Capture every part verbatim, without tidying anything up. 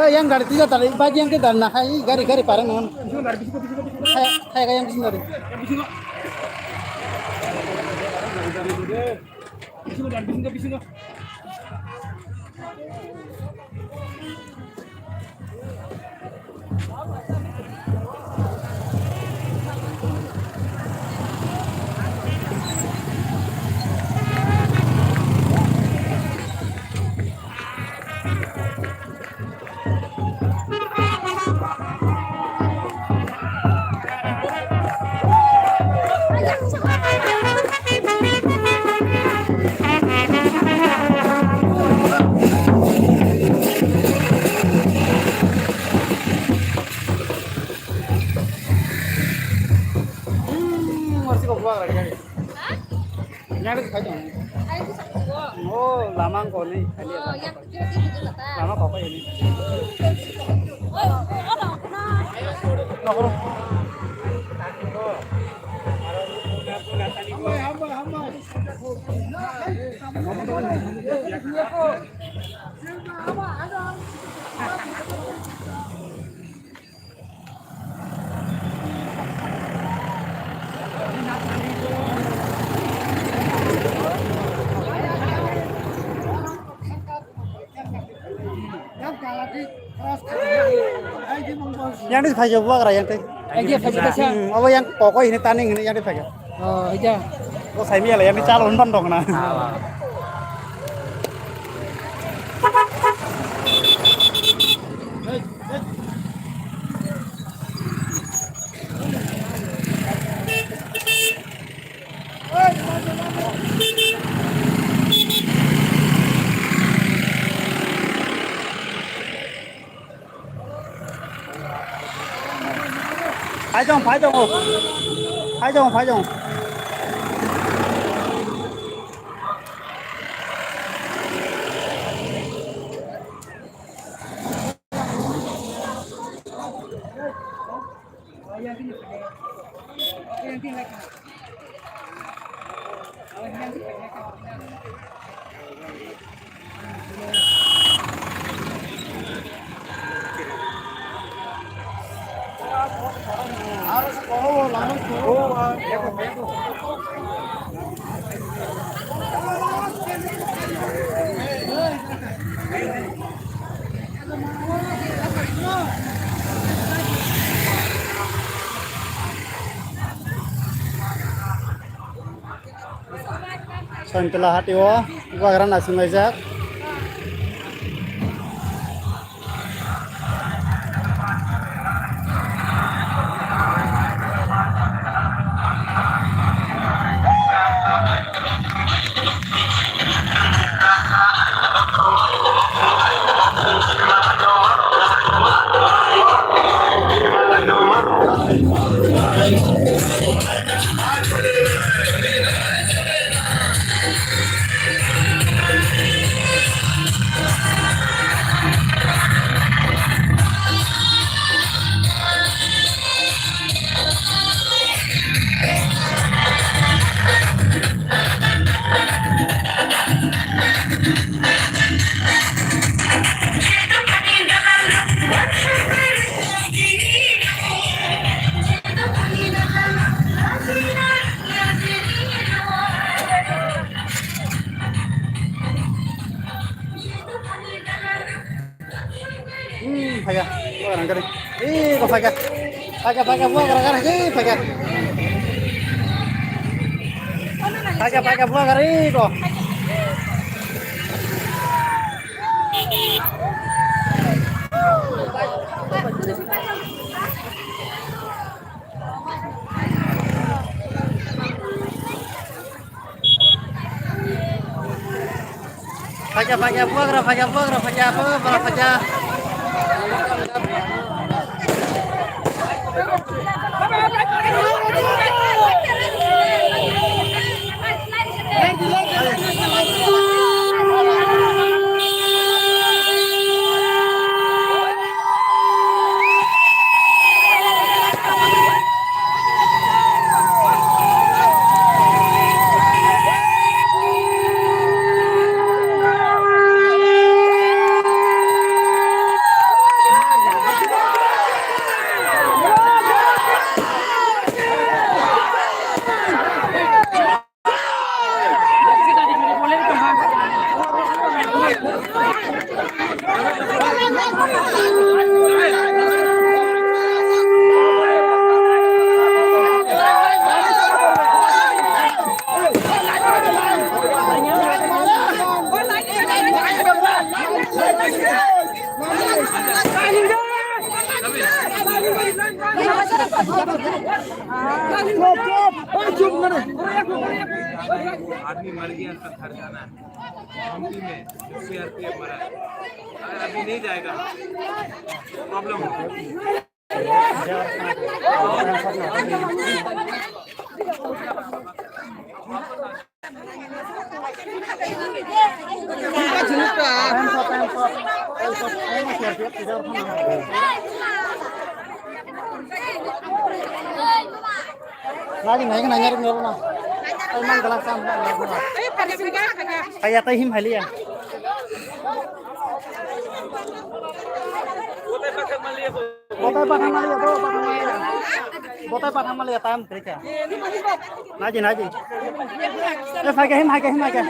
Eh, yang gari tiga tadi, bagi yang kita nak, ini gari-gari parang non. Kayak, kayak yang di sini tadi. Yang itu kacang. Oh, lama kau ni. Lama kau kau ini. Yang di phai jabo agra yang tei. Yang di phai jabo. Hmm, abo yang kokoi hini taning hini yang di phai. Oh, ija. Bo sai mi ala yang di chalo hon pan dong na. Phai jong, phai jong, oh. Phai jong, phai jong. Sointla hatio bubagra naisinglaijak. Hmm, phaikha. Bubagra gari. Ee, ko phaikha. Phaikha, phaikha, bubagra gari. Ee, phaikha. Phaikha, phaikha, bubagra gari ko. Phaikha, phaikha, bubagra, phaikha, bubagra, phaikha, bubagra, phaikha. आदमी मर गया, सब घर जाना है। एमपी में सीआरपीएफ मरा है। अगर अभी नहीं जाएगा, प्रॉब्लम होगा। Lagi naik nanya rin na. Ay man galak sam na. Kaya tay him haliya. Botai pathang maliya, botai pathang maliya. Botai pathang maliya, tam trika. Naji, naji. Eh, hai ke, hai ke, hai ke.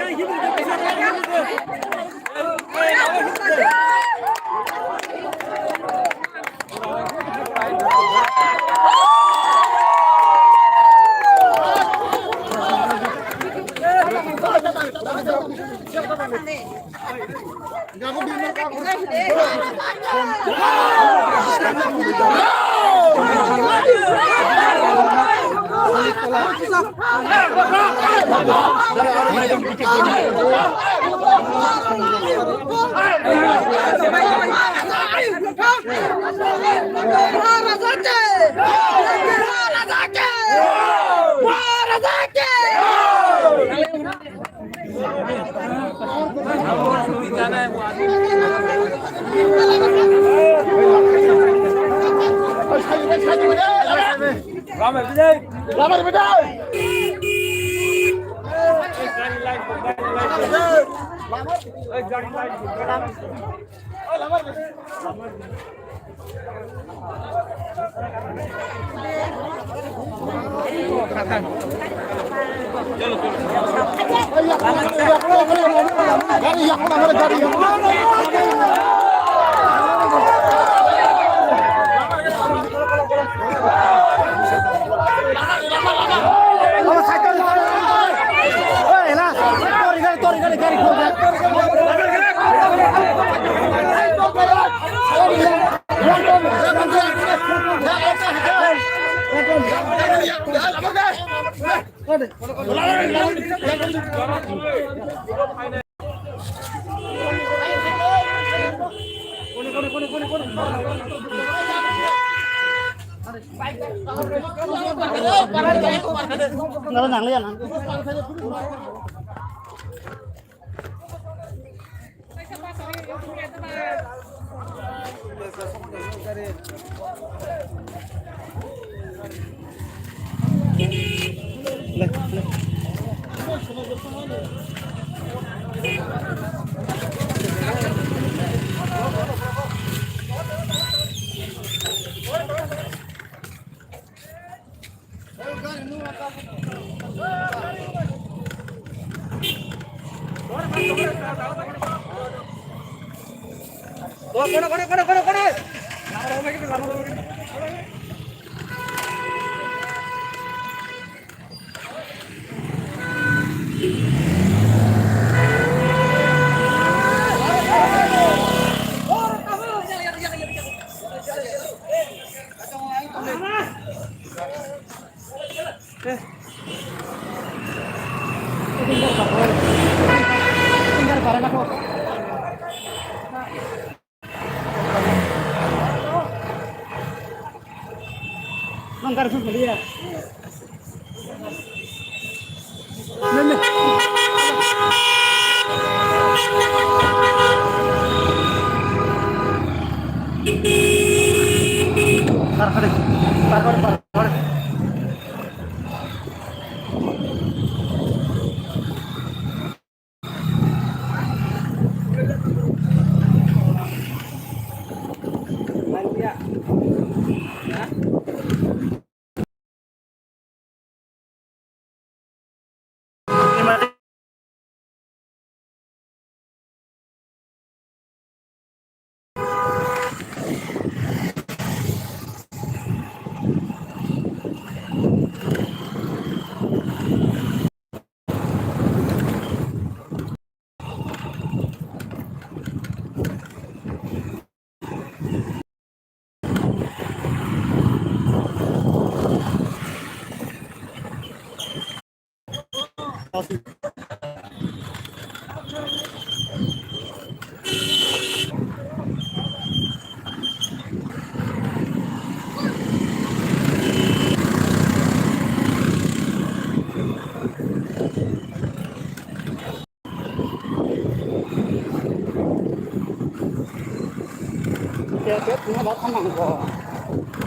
Ker ker thangna da thanango.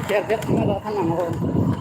Ker ker thangna da thanango.